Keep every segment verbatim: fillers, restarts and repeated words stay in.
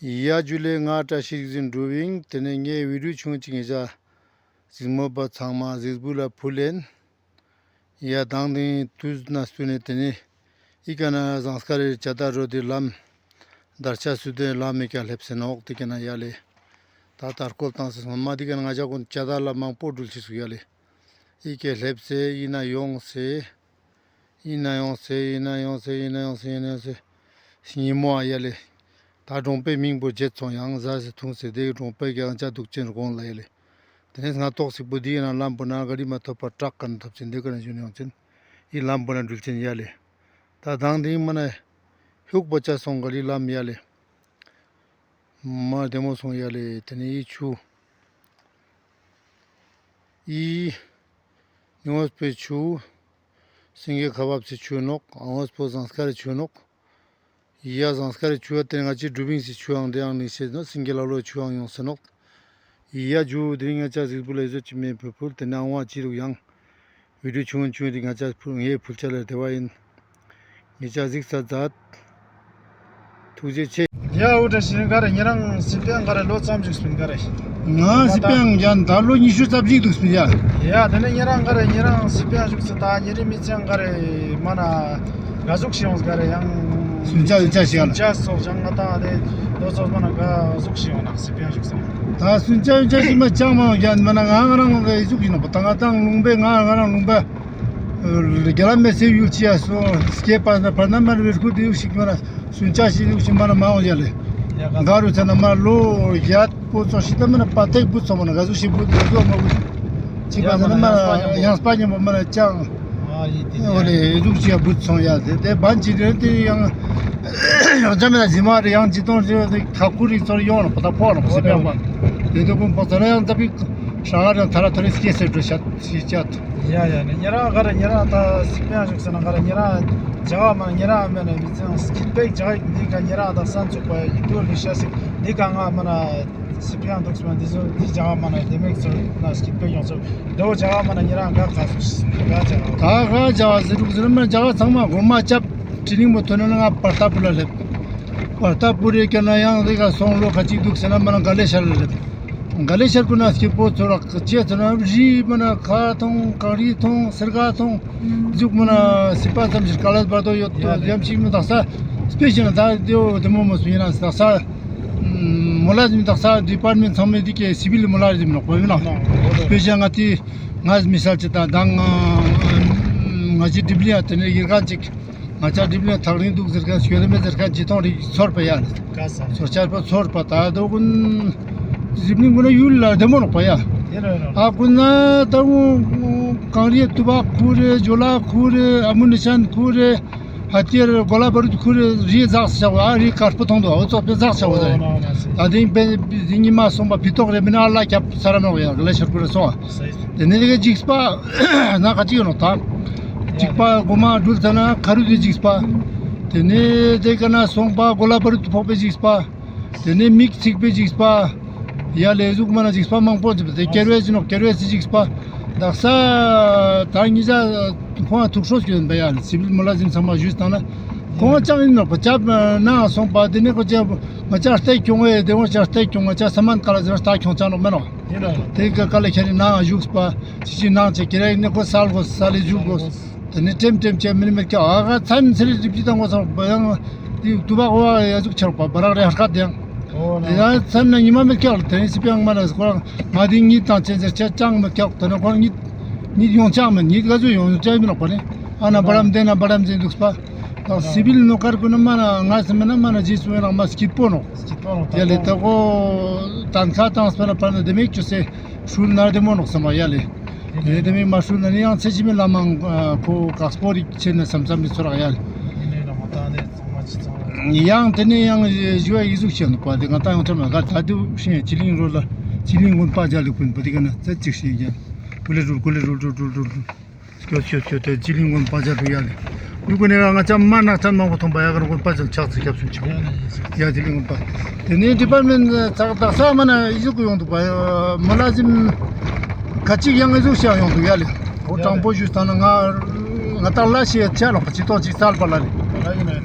ཡ་ཇུ་ལེ། ང་བཀྲ་ཤིས་རིག་འཛིན་དྲུག་ཡིན། དེ་ནས་ངའི་བི་ཌིའོ་ཆུང་ཅིག་ངེད་ཅག་གཟིགས་མོ་བ་ཚང་མ་གཟིགས་འབུལ་ལ་ཕུལ་ལེན། ཡ་དང་དེ་དུས་ན་སྟུན་ནས་དེ་ནས་ཨི་ཀ་ན་ཟངས་དཀར་རི་ཇ་ད་རོ་དེ་ལམ་དར་ཆ་སུ་དེ་ལམ་ཨི་ཀ་སླེབས་སེ་ནོག། དེ་ཀ་ན་ཡ་ལེ། ད་དར་སྐོལ་བཏང་སེ་སོང་མ། དེ་ཀ་ན་ང་ཅག་ཀུན་ཇ་ད་ལ་མང་པོ་འགྲུལ་ཅི་སུ་ཡ་ལེ། ཨི་ཀ་སླེབས་སེ་ཨི་ན་ཡོང་སེ། ཨི་ན་ཡོང་སེ། ཉི་མོ་ཨ་ཡ་ལེ། ད་གྲོང་པའི་མིང་པོ་བརྗེད་སོང་། ཡང་ཟ་སེ་འཐུང་སེ་དེ་གྲོང་པའི་གང་ཅག་འདུག་ཅན་དགོང་ལ་ཡ་ལེ། དེ་ནས་ང་ཏོག་སིག་པོ་དེའི་ནང་ལམ་པོ་ན་ག་རི་མ་ཐོབ་པ་བྲག་ཀ་ན་ཐོབ་ཅན་དེ་ཀ་ན་བཞུན་ཡོང་ཅན། ཨི་ལམ་པོ་ན་འགྲུལ་ཅན་ཡ་ལེ། ད་དང་དེ་མ་ན་ཧུག་པོ་ཆ་སོང་ག་རི་ལམ་ཡ་ལེ། མ་བདེ་མོ་སོང་ཡ་ལེ། དེ་ནས་ཨི་ཆུ། ཨི་ཉི་འོད་པའི་ཆུ། སེང་གེ་ཁ་བབས་སི་ཆུ་ནོག། ཨ་འོད་པོ་ཟངས་དཀར་རི་ཆུ་ནོག། ཡ་ཟངས་དཀར་རི་ཆུ་བ་དེ་ང་ཅི་གྲུ་བིང་སི་ཆུའང་དེའང་ནི་ཤེས་ནོག། སེང་གེ་ལ་ལོ་ཆུའང་ཡོང་སེ་ནོག། ཡ་ཇུ་དེ་ང་ཅག་གཟིགས་འབུལ་ལ་ཨི་ཟོ་ཅི་མེད་ཕུལ་ཕུལ། དེ་ནས་ཨང་བ་ཅི་རུག་ཡང་། བི་ཌིའོ་ཆུང་ཆུང་དེ་ང་ཅག་ཕུལ་ངའི་ཕུལ་ཆ་ལ་དེ་བ་ཡིན། ངེད་ཅག་གཟིགས་ས་མཛད། ཐུགས་རྗེ་ཆེ། ཡ་འུ་དྲ་ཞིག་ག་རེ་ཉེ་རང་སི་པན་ག་རེ་ལོ་ཙམ་ཞིག་སྤིན་ག་རེ། ང་སི་པན་ཡང་ད་ལོ་ཉི་ཤུ་རྩ་བཞི་འདུག་སྤིན་ཡ། ཡ་དེ་ནས་ཉེ་རང་ག་རེ་ཉེ་རང་སི་པན་ཞིག་སི་ད་ཉེ་རི་མི་ཚང་ག་རེ་མ་ན་ག་ཟུག་ཤི་ཡོང་ག་རེ་ཡང་། སུན་ཆ་ཡོད་ཆ་ཞིག་ཡ་ལ། སུན་ཆ་སོགས་ཡང་ང་ད་དེ་ལོ་ཙམ་མ་ན་ག་ཟུག་ཤི་ཡོང་ན་སི་པན་ཞིག་སོང་། ད་སུན་ཆ་ཡོད་ཆ་ཞིག་མ་ཅང་མ་ཡོང་ཡ་མ་ན་ང་ང་རང་ལ་ཟུག་ཡིན་ནོག་པ། ད་ང་ད་ལུང་པའི་ང་ང་རང་ལུང་པ། རྒྱ་ལ་མེ་སེ་ཡུལ་ཅི་ཡ་སོ་སྐྱེས་པ་ན་བར་ན་མར་བེར་ཁུ་དེ་ཡུག་ཤིག་མ་ན་སུན་ཆ་ཤིག་ཡུག་ཤིག་མ་ན་མ་འོང་ཡ་ལེ། ག་རུ་ཚ་ན་མ་ལོ་ཡ་པོ་ཙོ་ཤི་ད་མ་ན་པ་ཏེག་བུ་ཚོ་མ་ན་ག་ཟུག་ཤིག་བུ་ག་ཟུག་མ་བུ་ཅི་པ་ཚ་ན་མ་ཡང་སྤ་ཉམ་པོ་མ་ན་ཅང་། འོ་ལེ་ཟུག་ཅི་ཡ་བུ་ཚོང་ཡ་དེ་དེ་བན་ཅི་རེ་དེ་ཡང་ཡང་ཅ་མེ་ན་ཟི་མ་རེ་ཡང་ཅི་ཏོང་རེ་ཁ་ཁུ་རིག་ཚོར་ཡོང་ལ་པ་ད་ཕོ་ལ་སེ་པ་དེ་དུ་ཀུན་པོ་ཚ་ན་ཡང་ད་པི་ཧྲ་ཧ་ར་ཐ་ར་ཐ་རེ་སྐྱེ་སེ་འགྲོ་ཤ་ཤི་ཅ། ཡ་ཡ་ནི་ཉེ་རང་ག་རེ་ཉེ་རང་ད་སི་པན་ཞིག་ཟེར་ན་ག་རེ་ཉེ་རང་ཇ་བ་མ་ན་ཉེ་རང་མེད་ན་མི་ཚང་སྐྱིད་པའི་ཇ་འདི་ག་ཉེ་རང་ད་སན་ཚུགས་པ་ཡ་ཡིད་དུ་ལི་ཤ་སི་འདི་ག་ང་མ་ན་སི་པན་འདུག་སི་མ་འདི་ཚོ་འདི་ཇ་བ་མ་ན་དེ་མེད་ཚོ་ན་སྐྱིད་པའི་ཡོང་ཚོ་དེ་བོ་ཇ་བ་མ་ན་ཉེ་རང་ག་ག་སུ་ག་ཇ་བ་ད་ག་ཇ་བ་ཟེར་འདུག་ཟེར་མ་ཇ་བ་ཚང་མ་གོ་མ་ཅབ་ཅི་ལིང་མོ་ཐོན་ན་ང་པར་ཏ་པུ་ལ་སླེབས། པར་ཏ་པུ་རེ་ཀ་ན་ཡང་རེ་ག་སོང་ལོ་ཁ་ཅིག་འདུག་ཟེར་ན་མ་ན་ག་ལེ་ཤར་ལ་སླེབས། ག་ལེ་ཤར་ཀུན་ན་སྐྱིད་པོ་ཚོར་བ་ཅེས་ཚོར་ན་རི་མ་ན་ཁ་ཐོང་གངས་རི་ཐོང་སེར་ཁ་ཐོང་ཟུག་མ་ན་སི་པ་ཙམ་ཞིག་ག་ལ་བར་དོ་ཡོད་དོ་ཡམ་ཞིག་མི་དག་ས་སྤེ་ཤལ་ན་ད་དེའོ་དེ་མོ་མོ་སུ་ཡིན་ན་དག་ས་མོ་ལ་ཟིན་དག་ས་ཌི་པར་མེན་ཚང་མའི་དེ་ཀའི་སི་བིལ་མོ་ལ་ཟིན་ནོག་པ་ཡིན་ན་སྤེ་ཤལ་ང་དེ་ང་མི་སལ་ཅི་ད་དང་ང་ཅི་ཌི་བི་ལི་ཡ་དེ་ནས་ཡིར་གན་ཅིག་ང་ཅག་ཌི་བི་ལི་ཡ་ཐག་རིང་འདུག་ཟེར་མཁན་ཤོད་མེད་ཟེར་མཁན་ཅི་ཐོང་རིག་ཚོར་པ་ཡ། ཚོར་ཆར་པ་ཚོར་པ་ད་དོ་ཀུན་ཟིབ་ནི་ཀུན་ན་ཡུལ་ལ་བདེ་མོ་ནོག་པ་ཡ། ཨ་ཀུན་ན་ད་ཀུན་གངས་རིའི་ཏུ་བ་ཁུ་རེ་ཇོ་ལ་ཁུ་རེ་ཨ་མུ་ནི་ཤན་ཁུ་རེ་ཧ་ཏི་ཡར་གོ་ལ་བ་རུ་ཁུ་རེ་རི་ཛག་ས་ཆ་བ་ཨ་རི་དཀར་པོ་ཐོང་དུ་ཨ་ཙོག་པེ་ཛག་ས་ཆ་བ་ཟེར། ད་དེང་པེ་དེ་ཉི་མ་སོང་པ་ཕི་ཏོག་རེ་མི་ན་ཨ་ལ་ཁྱབ་ས་ར་མ་ནོག་ཡ་ག་ལེ་ཤར་ཁུ་རེ་སོང་ཨ། དེ་ནས་དེ་ག་འཇིགས་པ་ན་ཁ་ཅིག་ཡོད་ནོག་ད། འཇིགས་པ་གོ་མ་འགྲུལ་ཚ་ན་ཁ་རུ་དེ་འཇིགས་པ། དེ་ནས་དེ་ག་ན་སོང་པ་གོ་ལ་བ་རུ་དུ་ཕོག་པའི་འཇིགས་པ། དེ་ནས་མིག་ཚིག་པའི་འཇིགས་པ། ཡ་ལེ་ཟུག་མ་ན་འཇིགས་པ་མང་པོ་འདུག་དེ་ཀེར་བེ་ཟི་ནོག་ཀེར་བེ་ཟི་འཇིགས་པ། དག་ས་ད་ཉི་ཟ་ཁོང་ཐུག་ཧྲོ་སྐྱོན་པ་ཡ་ལེ་སི་བིལ་མོ་ལ་ཟིན་ཚང་མ་ཞུས་བཏང་ན། ཁོང་ཅང་ཡིན་ནོག་པ་ཅབ་ན་སོང་པ་དེ་ནས་ཁོ་ཅབ་ང་ཅག་ལྟ་ཁྱོང་ཨེ་དེ་ཁོང་ཅག་ལྟ་ཁྱོང་ང་ཅག་ས་མན་ཀ་ལ་ཟེར་ལྟ་ཁྱོང་ཅང་ནོག་མེ་ནོག། དེ་ཀ་ཀ་ལ་ཁྱེར་ནང་བཞུགས་པ། ཅི་ཅི་ནང་ཅི་ཀྱི་རེ་ནི་ཁོ་སལ་གོ་སལ་ལེ་བཞུགས་གོ། དེ་ནི་ཀྲེམ་ཀྲེམ་ཅེ་མིན་མེད་ཀྱ་ཨ་ག་ཚན་ཚེ་རི་རིབ་ཅི་དང་གོ་སོང་པ་ཡང་དེ་དུ་བ་གོ་བ་ཡ་བཞུགས་ཆར་པ་བ་རག་རེ་ཧར་ཁ་དེ་ཡང་། དེ་ཡང་ཚན་ན་ཉི་མ་མེད་ཀྱ་དེ་ནི་སི་པི་ཡང་མ་ན་ཁོ་རང་མ་དེ་ཉིད་དང་ཅན་ཟེར་ཅེ་ཅང་མེད་ཀྱ་དེ་ནི་ཁོ་རང་ཉིད་ཉིད་ཡོང་ཅང་མེད་ཉིད་ག་ཚོད་ཡོང་ཅེ་མི་ནོག་པ་ནི་ཨ་ན་བ་རམ་དེ་ན་བ་རམ་ཟེར་འདུག་པ། ད་སི་བིལ་ནོ་ཀར་ཀུན་ན་མ་ན་ང་སི་མེ་ན་མ་ན་རྗེས་སུ་ཡང་མ་སྐྱིད་པོ་ནོག། སྐྱིད་པོ་ནོག་ཡ་ལེ། ད་ད་གོ་ཏན་ཁ་དང་སྤེ་ན་པ་ན་དེ་མེད་ཅུ་སེ་ཧྲུལ་ན་ར་དེ་མོ་ནོག་སམ་ཡ་ལེ། དེ་དེ་མེད་མ་ཧྲུལ་ན་ནི་ཡང་ཚེ་ཕྱི་མའི་ལ་མང་ཁོ་ཀག་སྤོ་རིག་ཆེ་ན་སམ་སམ་མི་ཚོར་ཡ་ལེ། ཡང་དེ་ནས་ཡང་ཞུ་བ་ཡི་ཟུག་ཆེ་ནོག་པ་དེ་ང་ད་ཡང་ཁྲམ་ན་ག་ད་དུ་ཤེས་ཅི་ལིང་རོ་ལ་ཅི་ལིང་ཀུན་པ་ཇ་ལུ་ཀུན་པ་དེ་ག་ན་ཚེ་ཅིག་ཤེས་ཡ་ཀུ་ལེ་རུལ་ཀུ་ལེ་རུལ་རུལ་རུལ་རུལ། སྐྱོ་སྐྱོ་སྐྱོ་དེ་ཅི་ལིང་ཀུན་པ་ཇ་ལུ་ཡ་ལེ། ཀུན་ཀུན་ནས་ང་ཅག་མ་ནག་ཚན་མང་པོ་ཐོང་པ་ཡ་ག་ན་ཀུན་པ་ཇ་ལུ་ཆག་ཚི་ཁྱབ་སུ་ཆུ་ཡ་ཅི་ལིང་ཀུན་པ། དེ་ནས་ཌི་པར་མེན་ཚག་དག་ས་མ་ན་ཡི་ཟུག་ཡོང་འདུག་པ་མ་ལ་ཟིན་ཁ་ཅིག་ཡང་ཡི་ཟུག་ཤ་ཡོང་འདུག་ཡ་ལེ། འོ་དྲང་པོ་ཞུས་ཏང་ན་ང་ང་ཏང་ལ་ཤེས་ཆ་ལོག་པ་ཅི་ཏོག་ཅིག་སལ་པ་ལ་ལེ།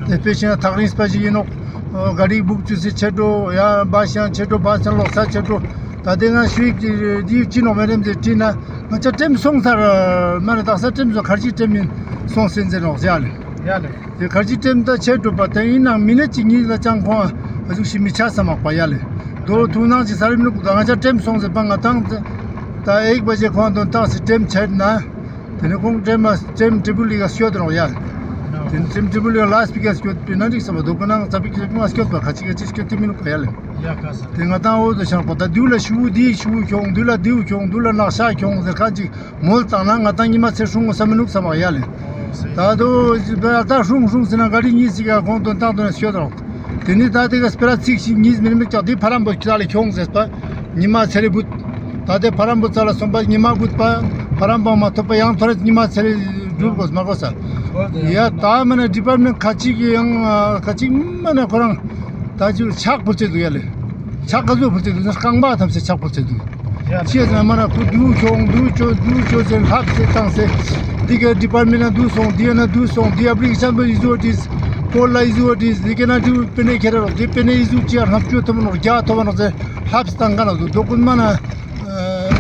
དེ་དཔེ་ཤེས་ན་ཐག་རིང་སྤ་ཞིག་ཡིན་ནོག། ཨོ་ག་རི་བུག་ཅོ་སེ་ཆེད་འགྲོ་ཡ་བ་ཤང་ཆེད་འགྲོ་བ་ཤང་ལོག་ས་ཆེད་འགྲོ། ད་དེ་ང་ཤུའི་ཅི་ནོག་མེ་རེམ་ཟེར་དྲིས་ན་ང་ཅག་ཊེམ་སོང་ཚར་མ་ནེ་དག་ས་ཊེམ་སོང་ཁར་ཅི་ཊེམ་ཡིན་སོང་སེ་ཟེར་ནོག་ཡ་ལེ། ཡ་ལེ། དེ་ཁར་ཅི་ཊེམ་ད་ཆེད་འགྲོ་པ་དེ་ཡིན་ནང་མི་ནེ་ཅིག་གཉིས་ལ་ཅང་ཁོང་ཨ་ཟུག་ཤི་མི་ཆ་ས་མག་པ་ཡ་ལེ། དོ་ཐུག་ནང་ཅི་ས་རིམ་ལུག་ད་ང་ཅག་ཊེམ་སོང་ཟེར་པ་ང་ཏང་ད་ཨེག་བ་ཇེ་ཁོང་དོན་ཏག་སི་ཊེམ་ཆེད་ན། དེ་ནས་ཁོང་ཊེམ་མ་ཊེམ་ཊེ་བུལ་ལི་ག་སྐྱོད་རོགས་ཡ། དེ་ནས་ཊེམ་ཊེ་བུལ་ལི་ག་ལ་སི་པི་ཀར་སྐྱོད་པའི་ནང་འགྲིག་ས་མ་འདུག་ག་ནང་ཙ་པིག་ཙ་པིག་མ་སྐྱོད་པ་ཁ་ཅིག་ག་ཅིག་སྐྱོད་དེ་མི་ནུག་པ་ཡ་ལེ། ཡ་ཁ་ས། དེ་ང་ཏང་འོ་དོ་ཤང་པ་ད་དུས་ལ་ཤུ་བོ་དེ་ཤུ་བོ་ཁྱོང་དུས་ལ་དེའུ་ཁྱོང་དུས་ལ་ནག་ཤ་ཁྱོང་ཟེར་ཁ་ཅིག་མོལ་བཏང་ན་ང་ཏང་ཉི་མ་ཚེ་སྲུང་ངོ་ས་མི་ནུག་ས་མ་ཡ་ལེ། ད་དོ་ད་སྲུང་སྲུང་ཟེར་ན་ག་རི་གཉིས་ཤིག་ག་ཁོང་དོན་ཏག་དོན་སྐྱོད་རོགས། དེ་ནི་ད་དེ་ག་སྤེ་ར་ཚིག་ཞིག་གཉིས་མིན་མི་ཀྱག་དེ་ཕ་རམ་པོ་ཁྱི་ལ་ཁྱོང་ཟེར་པ། ཉི་མ་ཚེ་རེ་བུད། ད་དེ་ཕ་རམ་པོ་ཚ་ལ་སོང་པ་ཉི་མ་བུད་པ། ཕ་རམ་པོ་མ་ཐོབ་པ་ཡང་ཐོ་རེ་ཉི་མ་ཚེ་རེ་སྒྲུབ་དགོས་མ་དགོས་ས། ཡ་ད་མ་ན་ཌི་པར་མེན་ཁ་ཅིག་ཡང་ཁ་ཅིག་མ་ན་ཁོ་རང་ད་ཅི་ཕྱག་ཕུལ་ཚེ་འདུག་ཡ་ལེ། ཕྱག་ག་ཟུག་ཕུལ་ཚེ་འདུག་ན་རྐང་པ་ཐམས་ཅད་ཕྱག་ཕུལ་ཚེ་འདུག་ཅི་ཟེར་ན་མ་ན་ཁོ་དུ་ཁྱོང་དུ་ཅོ་དུ་ཅོ་ཟེར་ལྷབ་ཟེར་བཏང་ཟེར། འདི་ག་ཌི་པར་མེན་ན་དུ་སོང་འདི་ཡ་ན་དུ་སོང་འདི་ཨ་པི་ལི་ཀེ་ཤན་པོ་ཨི་ཟུག་ཨིན་ཀོ་ལ་ཨི་ཟུག་ཨིན་འདི་ག་ན་དུ་པེ་ནེ་ཁྱེར་རོགས་འདི་པེ་ནེ་ཨི་ཟུག་ཅི་ཡ་ལྷབ་ཅོ་ཐོབ་ནོག་རྒྱ་ཐོབ་ནོག་ཟེར་ལྷབ་བཏང་ག་ན་དུ་དོ་ཀུན་མ་ན་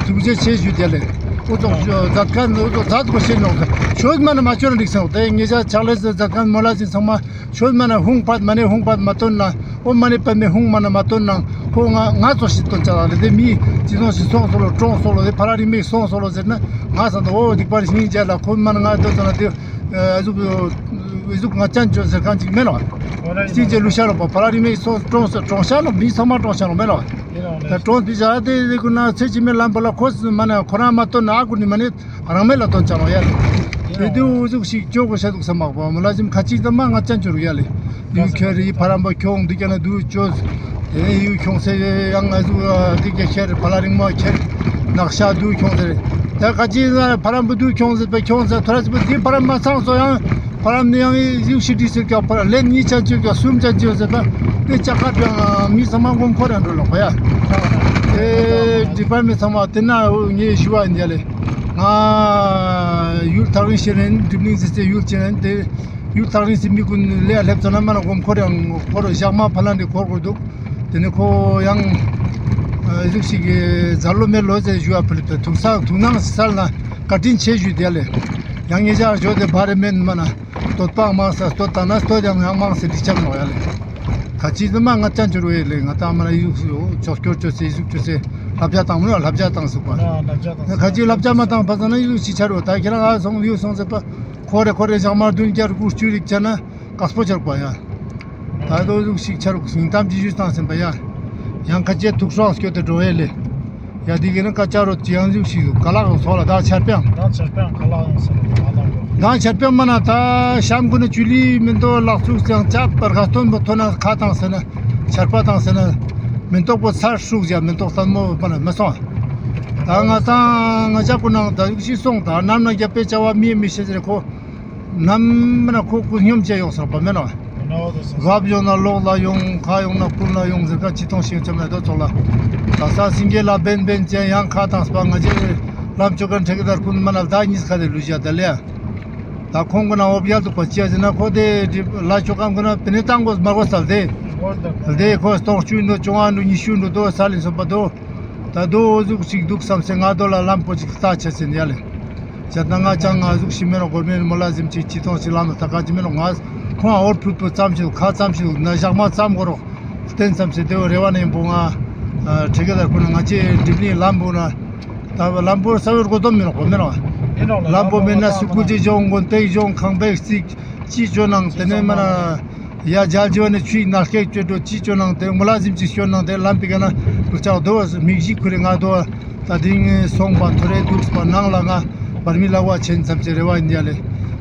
ཐུགས་རྗེ་ཆེ་ཞུ་དེ་ལེ། འུ་ཚོགས་མཛད་མཁན་འུ་ཚོགས་མཛད་དགོས་ཤེས་ནོག་ཟེར་ཆོས་མ་ན་མ་ཅོ་ན་འགྲིག་སོང་དེ་ངེད་ཅག་ཕྱག་ལས་མཛད་མཁན་མོ་ལ་ཅིག་ཚང་མ། ཆོས་མ་ན་ཧུང་པད་མ་ནེ་ཧུང་པད་མ་སྟོན་ན། ཨོ་མ་ནེ་པད་མེ་ཧུང་མ་ན་མ་སྟོན་ན། ཁོ་ང་ང་ཚོ་ཞིག་སྟོན་ཅག་ལ་ལེ་དེ་མི་ཅི་སོང་ཞིག་སོང་སོ་ལོ་གྲོངས་སོ་ལོ་དེ་ཕ་ར་རིང་མེ་སོང་སོ་ལོ་ཟེར་ན་ང་ས་ད་ཨོ་སྡིག་པ་རེ་ཤིང་རྒྱལ་ལ་ཁོ་མ་ན་ང་སྟོན་ཙ་ན་དེ་ཨ་ཟུག་ཨ་ཟུག་ང་ཅན་ཅོ་ཟེར་གང་ཅིག་མེད་ལོ། ཤིང་རྒྱལ་ལུ་ཤ་ལོ་པ་ཕ་ར་རིང་མེ་སོང་གྲོངས་སོ་གྲོངས་ཤ་ལོ་མི་ཚང་མ་གྲོངས་ཤ་ལོ་མེད་ལོ། ད་གྲོངས་པི་ཞག་དེ་དེ་ཀུན་ན་ཚེ་ཕྱི་མའི་ལམ་པ་ལ་ཁོ་མ་ན་ཁོ་རང་མ་སྟོན་ན་ཨ་ཀུན་ནི་མ་ནེ། རང་མེད་ལ་དོན་ཆ་ནོག་ཡ་ལེ། དེ་དུས་འུ་ཟུག་ཞིག་ཅོ་དགོས་ཤ་འདུག་ས་མག་པ་མོ་ལ་ཟིམ་ཁ་ཅིག་ཙམ་མ་ང་ཅན་ཅོ་རུ་ཡ་ལེ། ཡུལ་ཁྱེར་རི་ཕ་རམ་པ་ཁྱོང་འདི་ཀ་ན་དུ་ཅོ། དེ་ཡུལ་ཁྱོང་སེ་ཡང་ང་ཟུག་འདི་ཀ་ཁྱེར་ཕ་ལ་རིང་མོ་ཁྱེར་ནག་ཤ་དུ་ཁྱོང་སེ་རེ། ད་ཁ་ཅིག་ན་ཕ་རམ་པ་དུ་ཁྱོང་སེ་པ་ཁྱོང་སེ་ཐོ་ར་ཅི་པ་འདི་ཕ་རམ་མ་ཚང་སོ་ཡང་ཕ་རམ་ནི་ཡང་ཡུལ་ཤི་དྲི་སེ་ཀ་ཕ་ར་ལེན་གཉིས་ཅན་ཅོ་ཀ་གསུམ་ཅན་ཅོ་སེ་ད་དེ་ཅ་ཀ་པ་ཡང་མི་ཚང་མ་མགོ་འཁོར་ཡང་འགྲོ་ལོག་པ་ཡ། དེ་ཌི་པར་མེན་ཚང་མ་དེ་ན་ངས་ཞུ་བ་ཡིན་ཡ་ལེ། ང་ཡུལ་ཐག་རིང་ཤེས་ནན་སྒྲིབ་གླིང་ཟེར་ཏེ་ཡུལ་ཅན་དེ་ཡུལ་ཐག་རིང་སེ་མི་ཀུན་ལས་སླེབས་ཙ་ན་མ་ན་གོམ་ཁོར་ཡང་ཁོར་ཞག་མ་ཕ་ལ་འདི་ཁོར་དགོས་འདུག་དེ་ནི་ཁོ་ཡང་ཨ་ཟུག་ཞིག་གི་ཛར་ལོ་མེ་ལོ་ཟེར་ཞུ་བ་ཕུལ་ཏེ་ཐུག་ས་ཐུག་ནང་སལ་ན་བཀའ་དྲིན་ཆེ་ཞུ་དེ་ལེ། ཡང་ངེད་ཅག་ཞོ་དེ་བ་རེ་མེན་མ་ན་སྟོད་པ་མང་ས་སྟོད་ད་ན་སྟོད་ཡང་ཡང་མང་སེ་འདི་ཆགས་ནོག་ཡ་ལེ། ཁ་ཅིག་ཙམ་མ་ང་ཅན་ཅོ་རུ་ཡ་ལེ་ང་ཏང་མ་ན་ཡུག་ཆོག་སྐྱོར་ཅོ་སེ་ཡུག་ཅོ་སེ་ལབ་ཇ་བཏང་མི་ལབ་ཇ་བཏང་ཟུག་པ། ཁ་ཅིག་ལབ་ཇ་མ་བཏང་པ་ཙ་ན་ཡུག་ཅིག་ཆ་རུ་ད་ཁྱེད་རང་ཨ་སོང་ཡུག་སོང་ཟེར་པ། ཁོ་རེ་ཁོ་རེ་ཞག་མ་བདུན་བརྒྱ་དགུ་བཅུ་རིག་ཆ་ན་དཀགས་པོ་ཆགས་པ་ཡ། ད་དོ་ཟུག་ཞིག་ཆ་རུག་སྙིང་གཏམ་ཅིག་ཞུས་བཏང་ཟིན་པ་ཡ། ཡང་ཁ་ཅེ་ཐུགས་སྲོག་སྐྱོད་དེ་འགྲོ་ཡས་ལེ། ཡ་འདི་གི་ནི་ཀ་ཅ་རོ་ཅི་ཡང་ཟུག་ཞིག་ཀ་ལག་ཡང་སོགས་ལ་ད་ཆར་པའང་། ད་ཆར་པའང་ཀ་ལག་ཡང་སོགས་ལ་ད་ལག་ཡོད། ད་ཆར་པའང་མ་ན་ད་ཤམ་གུ་ནི་ཅུ་ལི་མི་འདོ་ལག་ཚུགས་ཡང་ཅག་པར་ག་སྟོན་པོ་ཐོ་ན་ཁ་བཏང་ཟེར་ན་ཆར་པ་བཏང་ཟེར་ན་མི་འདོག་པོ་ཚར་ཧྲུག་ཡ་མི་འདོག་སྟན་མོ་མ་ན་མི་སོང་། ད་ང་ད་ང་ཅག་གུ་ནང་ད་ཟུག་ཞིག་སོང་ད་ནམ་ན་རྒྱབ་པའི་བྱ་བ་མི་མི་ཤེས་ཟེར་ཁོ། ནམ་མ་ན་ཁོ་ཀུན་སྙོམས་བྱས་ཡོང་ས་པ་མེན་ན། རབ་ཡོང་ན་ལོག་ལ་ཡོང་ཁ་ཡོང་ན་ཀུན་ལ་ཡོང་ཟེར་ཁ་ཅི་ཐོང་ཤེས་ཅམ་ན་དོ་ཚོགས་ལ། ད་ས་སིང་གེ་ལ་བན་བན་ཅན་ཡང་ཁ་བཏང་སྤ་ང་ཅེ་ལམ་ཆོ་གན་ཁྲེ་གེ་དར་ཀུན་མ་ན་ད་གཉིས་ཁ་དེ་ལུས་བཞག་ད་ལེ། ད་ཁོང་གུན་ན་འོ་བརྒྱལ་འདུག་པ་ཅི་ཡ་ཟེར་ན་ཁོ་དེ་ལ་ཆོ་གན་གུན་ན་པི་ནེ་བཏང་དགོས་མ་དགོས་ས་ལ་དེ། དེ་ཁོ་སྟོང་བཅུ་འདུག་བཅོ་ལྔ་འདུག་ཉི་ཤུ་འདུག་དོ་ས་ལིན་སོ་པ་དོ། ད་དོ་ཟུག་ཅིག་འདུག་བསམ་སེ་ང་དོ་ལ་ལམ་པོ་ཅིག་ལྟ་ཆ་སེ་ཡ་ལེ། བྱས་ན་ང་ཅང་ང་ཟུག་ཤི་མེ་རོ་གོར་མེན་མོ་ལ་ཟིམ་ཅིག་ཅི་ཐོང་ཞིག་ལམ་ལ་ལྟ་ཁ་ཅི་མེ་རོ་ང་ཁོང་འོར་ཕུད་པོ་ཙམ་ཞིག་ཁ་ཙམ་ཞིག་ན་ཞག་མ་ཙམ་གོ་རོགས་བསྟན་བསམ་སེ་དེ་བོ་རེ་བ་ནས་པོ་ང་ཁྲེ་གེ་དར་ཁོ་ན་ང་ཅེ་འགྲིབ་ནི་ལམ་པོ་ན་ད་ལམ་པོ་ས་བོར་གོ་དོམ་མེ་རོ་གོ་མེ་རོ་ལམ་པོ་མེ་ན་སུ་ཀུ་ཅི་ཇོང་གོན་ཏེ་ཇོང་ཁང་པའི་རྩིག་ཅི་ཅོ་ནང་དེ་ནས་མ་ན། ཡ་རྒྱལ་ཇི་བ་ནི་ཆུའི་ནག་སྐད་ཅོ་འགྲོ་ཅི་ཅོ་ནང་དེ་མོ་ལ་ཟིམ་ཅིག་ཤོར་ནང་དེ་ལམ་པི་ཀ་ན་ལུ་ལྕགས་དོ་མིག་བཞི་ཁུ་རེ་ང་དོ་ད་དིང་སོང་པ་ཐོ་རེ་འདུག་པ་ནང་ལ་ང་བར་མི་ལ་བ་ཆེན་ཙམ་ཅེ་རེ་བ་ཡིན་ཡ་ལེ།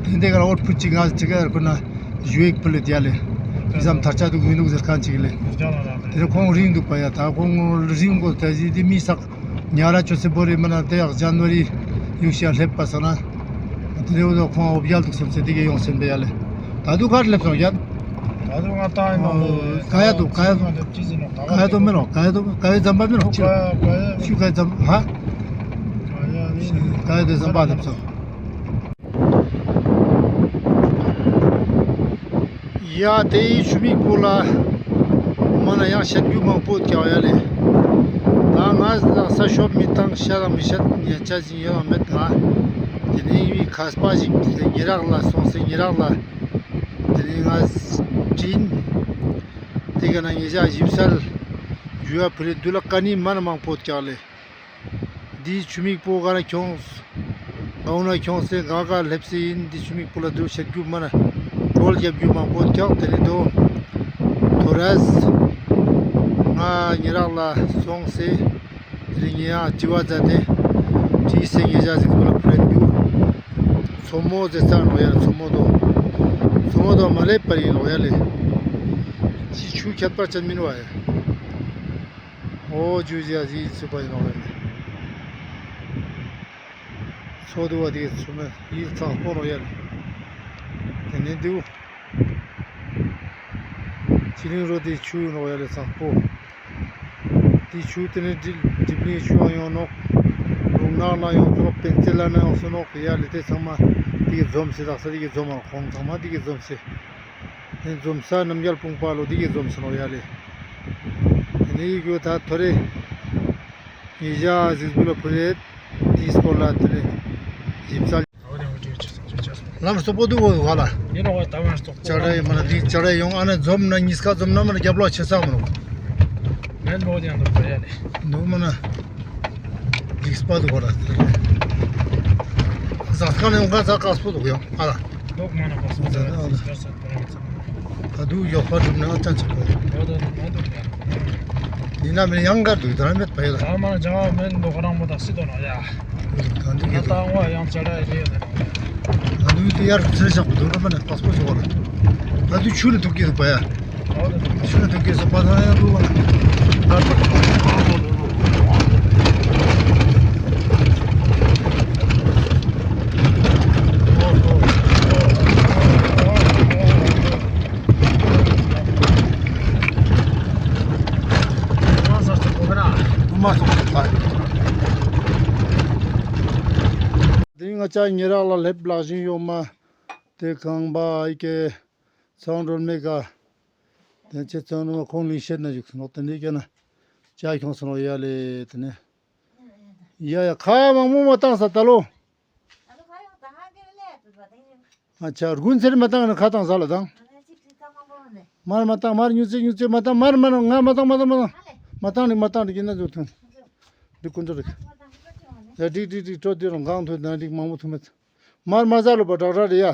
དེ་འདེ་ཀ་ལ་འོར་ཕུ་ཅིག་ང་ཅི་ཀ་ཡར་ཁུ་ན་ཞུ་ཡིག་ཕུ་ལེ་དེ་ཡ་ལེ། ཨི་ཙམ་ཐར་ཆ་འདུག་མི་འདུག་ཟེར་ཁན་ཅིག་ལེ། དེ་རེ་ཁོང་རིང་འདུག་པ་ཡ་ད་ཁོང་རིང་གོ་ད་ཟི་དེ་མི་སག་ཉ་ར་ཅོ་སེ་བོ་རེ་མ་ན་དེ་ཡག་ཇན་ཝ་རི་ཡུག་ཤ་སླེབས་པ་སོང་ན། དེ་རེ་འོ་ད་ཁོང་འོ་བརྒྱལ་འདུག་སེམས་སེ་དེ་གེ་ཡོང་སེམས་པ་ཡ་ལེ། ད་དུ་གར་སླེབས་སོང་ཡ། ད་དུ་ང་ཏང་ཡིན་ནོ་ལེ། ག་ཡ་དུ་ག་ཡ་དུ་ག་ཡ་དུ་མེ་ལོ་ག་ཡ་དུ་ག་ཡ་ཛམ་པ་མེ་ལོ་ཆུ་ག་ཡ་ཛམ་ཧ། ག་ཡ་དུ་ཛམ་པ་སླེབས་སོང་། ཡ་དེ་ཡི་ཆུ་མིག་པོ་ལ་ མ་ན་ཡང་བཤད་རྒྱུ་མང་པོ་ཀྱག་ཡ་ལེ། ད་ང་ལ་ས་ཤོབ་མི་ཏང་ཤ་དང་མི་ཤད་ཉན་ཆ་ཞིག་ཡོད་མེད་ང་། དེ་ནས་ཡི་ཁས་པ་ཞིག་དེ་ཉེ་རག་ལ་སོང་སེ་ཉེ་རག་ལ་དེ་ནས་ང་དྲིན། དེ་ག་ན་ཉེ་ཞག་ཞིབ་གསལ་ཞུ་བ་ཕུལ་ལེ་དུ་ལ་ཀ་ནི་མ་ན་མང་པོ་ཀྱག་ལེ། འདི་ཆུ་མིག་པོ་ག་ན་ཁྱོངས། གའུ་ན་ཁྱོངས་སེ་ག་ག་སླེབས་སེ་ཡིན། འདི་ཆུ་མིག་པོ་ལ་དུ་བཤད་རྒྱུ་མ་ན་གྲོལ་རྒྱབ་རྒྱུ་མང་པོ་ཀྱག་དེ་ནས་དོ་ཐོ་རས་ང་ཉེ་རག་ལ་སོང་སེ་དེ་ནས་ཉེ་ཡང་དྲི་བ་མཛད་དེ་དྲིས་སེ་ཉེ་ཞག་ཟིག་པོ་ལ་ཕུལ་རྒྱུ། མཚོ་མོ་ཟེར་ས་ནོག་ཡ་ལེ། མཚོ་མོ་དོ། མཚོ་མོ་དོ་མ་ལེབ་པར་ཡིན་ནོག་ཡ་ལེ། ཅི་ཆུ་ཁྱད་པར་ཅན་མིན་བ་ཡ། འོ་ཇུ་ཇི་ཡ་ཇི་སུ་པ་ཡིན་ནོག་ཡ་ལེ། མཚོ་དུ་བ་དེ་ཆུ་མེ་ཡིད་ཚང་པོ་ནོག་ཡ་ལེ། དེ་ནས་དུ་ཅི་ལིང་རོ་དེ་ཆུ་ནོག་ཡ་ལེ་ཚང་པོ། དེ་ཆུ་དེ་ནས་དྲིལ་དྲིལ་ལིང་ཆུ་ཡང་ཡོང་ནོག་ལུང་ནག་ལ་ཡོང་སོ་ནོག་པེང་ཙེ་ལ་ན་ཡོང་སོ་ནོག་ཡ་ལེ། དེ་ཚང་མ་དེ་གི་འཛོམས་སེ་དག་ས་དེ་གི་འཛོམས་མ་ཁོང་ཚང་མ་དེ་གི་འཛོམས་སེ། དེ་འཛོམས་ས་རྣམ་རྒྱལ་སྤུངས་པ་ལོ་དེ་གི་འཛོམས་སེ་ནོག་ཡ་ལེ། དེ་ནས་ཡི་གུ་ད་ཐོ་རེ་ཉེ་ཞག་ཟིག་པོ་ལ་ཕུལ་ལེ། དེའི་སྐོར་ལ་དེ་ནས་ཞིབ་གསལ། ལམ་སྟོག་པོ་དུ་བོ་ག་ལ། ཡིན་ནོག་ད་མ་སྟོག་པོ། ཅ་ར་ཡི་མ་ན་དེ་ཅ་ར་ཡོང་ཨ་ན་འཛོམས་ན་ཉིས་ཀ་འཛོམས་ན་མ་ན་རྒྱབ་ལོག་ཆེ་ས་མ་ནོག་མེན་བོ་ཡང་འདུག་པ་ཡ་ལེ། འདུག་མ་ན། ལིགས་པ་འདུག་གོ་ར། ཟ་ཁང་ནས་འོང་ག་ཟ་དཀགས་པོ་འདུག་ཡང་ཨ་ལ། འདུག་མ་ན་དཀགས་པོ་འདུག་ཟ་ཟ་ཟ་ཟ། ད་དུ་ཡོག་པ་གྲུབ་ན་ཨ་ཅང་ཆེ་གོ། འོ་ད་འདུག་མ་འདུག་ཡ། ཡིན་ན་མིན་ཡང་ག་འདུག་ད་མེད་པ་ཡ་ལ། ད་མ་ན་ཇ་མེན་འདུག་རང་མོ་དག་སི་དོ་ན་ཡ། ད་འདི་ང་ད་ང་ཡང་ཅ་ར་རེ་ཡོད་ནས། ད་དུ་དེ་ཡར་ཚེ་ཞག་པོ་འདུག་ར་མ་ན་དཀགས་པོ་ཆེ་གོ་ར། ད་དུ་ཆུ་ནས་འདུག་གི་འདུག་པ་ཡ། ཆུ་ནང་དུ་སྐྱེས་སོ་པ་ཐང་ཡང་འདུག་པ། དེ་ང་ཅག་ཉེ་རག་ལ་སླེབས་ལག་བཞིན་ཡོང་མ། དེ་ཁང་པ་ཨི་ཀེ། ཚང་སྒྲོལ་མེ་ཀ། དེ་ཚེ་ཚང་ནུ་མ་ཁོང་ལིང་ཤེད་ན་བཞུགས་སོ་ནོག་དེ་ནས་ཀྱ་ན་ཅ་ཁྱོང་སོ་ནོག་ཡ་ལེ་དེ་ནས། ཡ་ཡ་ཁ་མང་མོ་མ་བཏང་ས་ད་ལོ། ཨ་ཆ་དགུན་ཚེར་མ་བཏང་ན་ཁ་བཏང་ས་ལ་བཏང་། མར་མ་བཏང་མར་ཉུ་ཚེ་ཉུ་ཚེ་མ་བཏང་མར་མ་ང་མ་བཏང་མ་བཏང་མ་བཏང་། མ་བཏང་ནི་མ་བཏང་ནི་ཀྱི་ན་བཟོ་ཐོན། འདི་ཀུན་ཏུ་རིག་ཡ་འགྲིག་འགྲིག་འགྲིག་སྤྲོ་དེ་རུ་གང་ཐོན་ན་འགྲིག་མང་མོ་ཐོན་མེད། མར་མ་ཟ་ལོ་པ་དྲག་དྲག་རེད་ཡ།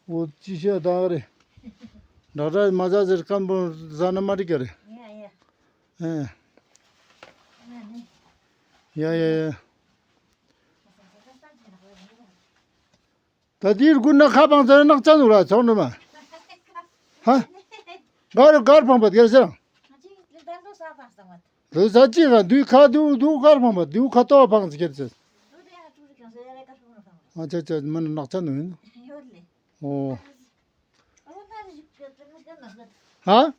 འོ་ཅི་ཤེས་ད་རེད། དྲག་དྲག་མ་ཟ་ཟེར་སྐམ་པོ་ཟ་ན་མ་འགྲིག་ག་རེད། ཨེ། ཡ་ཡ་ཡ། ད་དེའི་དགུན་ན་ཁ་པང་ཟེར་ནག་ཅན་འདུག་ལ་ཚོགས་འདུག་མ། ཧ། གར་གར་ཕང་པ་དེར་ཟེར། ལོ་ས་ཅི་ར་དུས་ཁ་དུས་དུས་གར་ཕང་པ་དུས་ཁ་ཏོ་ཕང་ཟེར་ཟེར། ཨ་ཅག་ཅག་མ་ན་ནག་ཅན་འདུག་ཡིན། འོ། ཧ།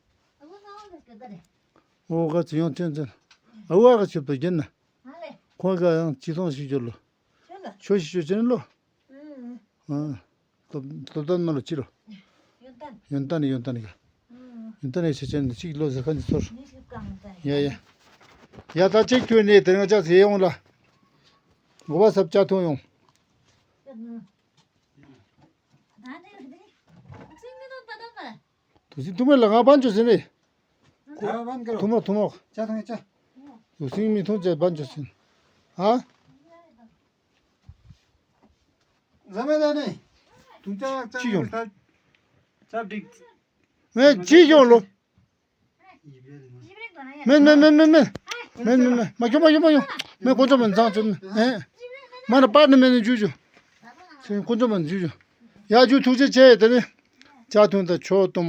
འོ་ག་ཚོད་ཡོང་ཅན་ཅན། ཨ་བ་ག་ཆུ་པ་རྒྱན་ན། ཁོ་ག་ཡང་ཅི་ཐོང་ཞིག་འབྱོར་ལོ། ཆོ་ཞིག་ཆོ་ཅན་ལོ། ཨ། ལོ་ལོ་ཏན་མ་ལོ་ཅི་ལོ། ཡོན་ཏན་ནི་ཡོན་ཏན་ནི་ག་ཡོན་ཏན་ནི་ཆོ་ཅན་ནི་ཅིག་ལོ་ཟེར་ཁན་ནི་ཚོར། ཡ་ཡ། ཡ་ད་ཅིག་ཁྱོད་ནི་དེ་ང་ཅག་ཟེ་ཡོང་ལ། གོ་བ་སབ་ཅ་ཐོང་ཡོང་། དུ་སི་ཐུ་མེ་ལ་ང་བན་ཅོ་ཟིན་ནི། ཐུ་མོ་ཐུ་མོ། དུ་སི་མི་ཐུང་ཅེ་བན་ཅོ་ཟིན། ཧ། ཟ་མེ་ད་ནི། ཅི་ཡོང་། མེ་ཅི་ཡོང་ལོ། མེ་མེ་མེ་མེ་མེ། མེ་མེ་མེ་མེ། མེ་ཁྱོ་མ་ཁྱོ་མ་ཁྱོ། མེ་ཀོ་ཅོ་མ་ཛང་ཅོ་མེ། མ་ན་པར་ནི་མེ་ནི་ཇུ་ཇུ། ཀོ་ཅོ་མ་ཇུ་ཇུ། ཡ་ཇུ་ཐུགས་རྗེ་ཆེ་དེ་ནི། ཅ་ཐུང་ད་ཆོ་ཏོ་མ།